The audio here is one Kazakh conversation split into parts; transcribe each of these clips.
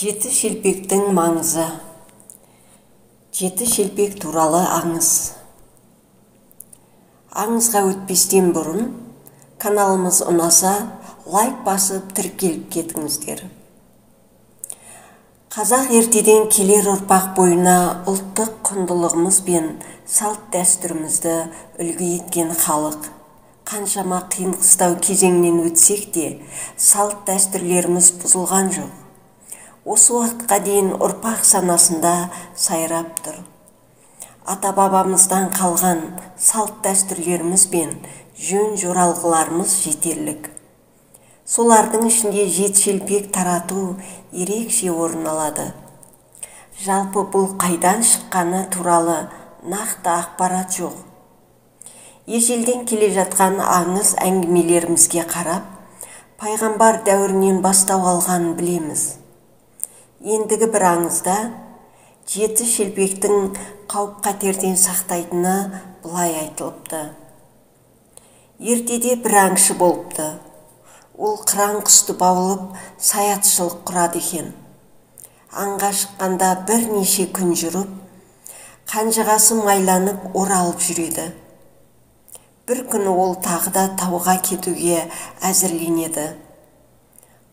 Жеті шелпектің маңызы. Жеті шелпек туралы аңыз. Аңызға өтпестен бұрын каналымыз ұнаса, лайк басып тіркеліп кетіңіздер. Қазақ ертеден келер ұрпақ бойына ұлттық құндылығымыз бен салт-дәстүрімізді үлгі еткен халық. Қаншама қиын-қыстау кезеңнен өтсек те, салт-дәстүрлеріміз бұзылған жоқ. Осы уақытқа дейін ұрпақ санасында сайрап тұр. Ата-бабамыздан қалған салт-дәстүрлеріміз бен жөн-жоралғыларымыз жетерлік. Солардың ішінде жеті шелпек тарату ерекше орын алады. Жалпы бұл қайдан шыққаны туралы нақты ақпарат жоқ. Ежелден келе жатқан аңыз әңгімелерімізге қарап, пайғамбар дәуірінен бастау алғанын білеміз. Ендігі бір аңызда жеті шелпектің қауіп-қатерден сақтайтыны былай айтылыпты. Ертеде бір аңшы болыпты. Ол қыран құсты баулып, саятшылық құрады екен. Аңға шыққанда бірнеше күн жүріп, қанжығасы майланып оралып жүреді. Бір күні ол тағы да тауға кетуге әзірленеді.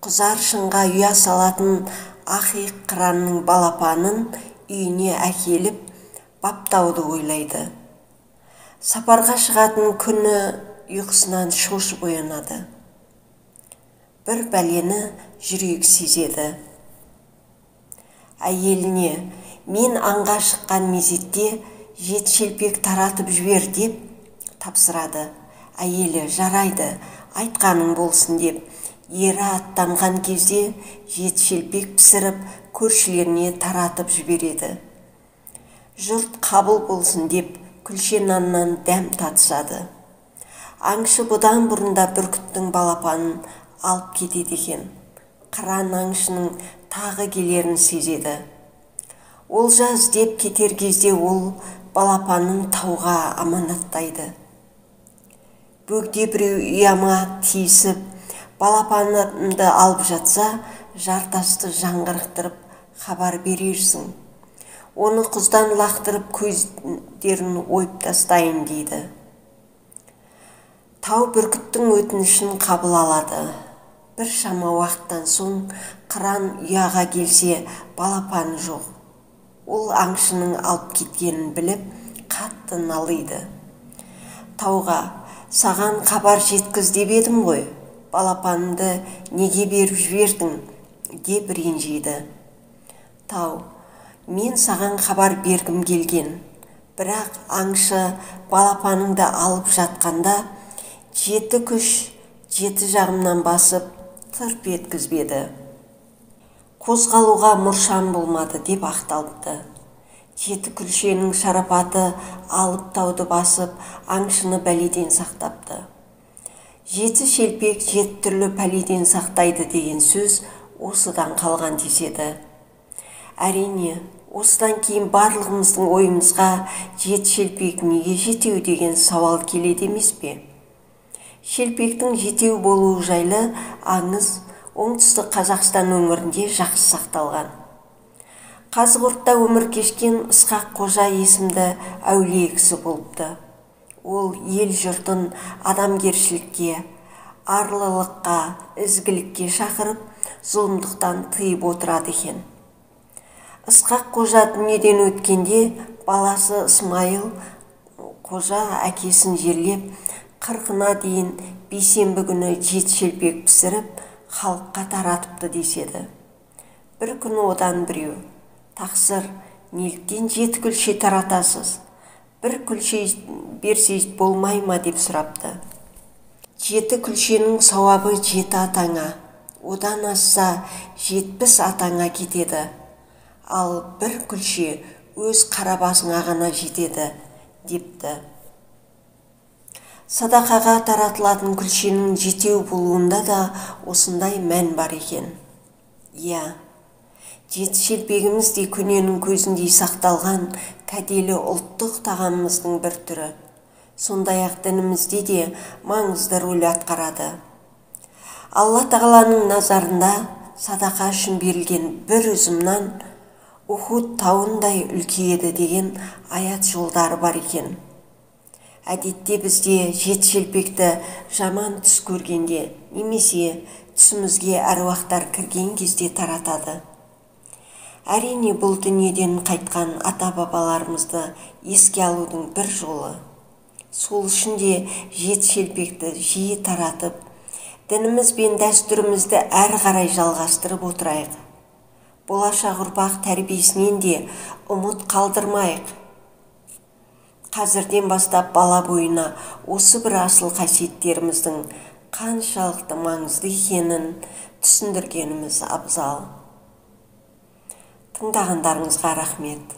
Құзар шыңға ұя салатын ақиық қыранның балапанын үйіне әкеліп баптауды ойлайды. Сапарға шығатын күні ұйқысынан шошып оянады. Бір бәлені жүрегі сезеді. Әйеліне, мен аңға шыққан мезетте жеті шелпек таратып жібер деп тапсырады. Әйелі, жарайды, айтқаның болсын деп, ері аттанған кезде жеті шелпек пісіріп, көршілеріне таратып жібереді. Жұрт қабыл болсын деп күлше наннан дәм татысады. Аңшы бұдан бұрын да бүркіттің балапанын алып кетеді екен. Қыран аңшының тағы келерін сезеді. Олжа іздеп кетер кезде ол балапанын тауға аманаттайды. Бөгде біреу ұяма тиісіп, балапанымды алып жатса, жартасты жаңғырықтырып хабар берерсің. Оны құздан лақтырып көздерін ойып тастайын дейді. Тау бүркіттің өтінішін қабыл алады. Бір шама уақыттан соң қыран ұяға келсе, балапаны жоқ. Ол аңшының алып кеткенін біліп, қатты налиды. Тауға, саған хабар жеткіз деп едім ғой, балапанымды неге беріп жібердің, деп ренжиді. Тау, мен саған хабар бергім келген, бірақ аңшы балапаныңды алып жатқанда жеті күш жеті жағымнан басып тырп еткізбеді. Қозғалуға мұршам болмады деп ақталыпты. Жеті күлшенің шарапаты алып тауды басып, аңшыны бәледен сақтапты. Жеті шелпек жеті түрлі пәледен сақтайды деген сөз осыдан қалған деседі. Әрине, осыдан кейін барлығымыздың ойымызға жеті шелпек неге жетеу деген сауал келеді емес пе? Шелпектің жетеу болуы жайлы аңыз Оңтүстік Қазақстан өңірінде жақсы сақталған. Қазығұртта өмір кешкен Ысқақ Қожа есімді әулие кісі болыпты. Ол ел жұртын адамгершілікке, арлылыққа, ізгілікке шақырып, зұлымдықтан тыйып отырады екен. Ысқақ Қожа дүниеден өткенде баласы Ысмайыл Қожа әкесін жерлеп, 40-ына дейін бейсенбі күні жеті шелпек пісіріп, халыққа таратыпты деседі. Бір күні одан біреу, тақсыр, неліктен жеті күлше таратасыз? Бір күлше берсе болмай ма деп сұрапты. Жеті күлшенің сауабы жеті атаңа, одан асса 70 атаңа кетеді. Ал бір күлше өз қара басыңа ғана жетеді, депті. Садақаға таратылатын күлшенің жетеу болуында да осындай мән бар екен. Иә, жеті шелпегіміз де көненің көзіндей сақталған кәделі ұлттық тағамымыздың бір түрі. Сондай-ақ дінімізде де маңызды рөл атқарады. Алла тағаланың назарында садақа үшін берілген бір үзім нан Ухуд тауындай үлкейеді деген аят жолдары бар екен. Әдетте бізде жеті шелпекті жаман түс көргенде немесе түсімізге әруақтар кірген кезде таратады. Әрине, бұл дүниеден қайтқан ата-бабаларымызды еске алудың бір жолы. Сол үшін де жеті шелпекті жиі таратып, дініміз бен дәстүрімізді әрі қарай жалғастырып отырайық. Болашақ ұрпақ тәрбиесінен де ұмыт қалдырмайық. Қазірден бастап бала бойына осы бір асыл қасиеттеріміздің қаншалықты маңызды екенін түсіндіргеніміз абзал. Тыңдағандарыңызға рахмет.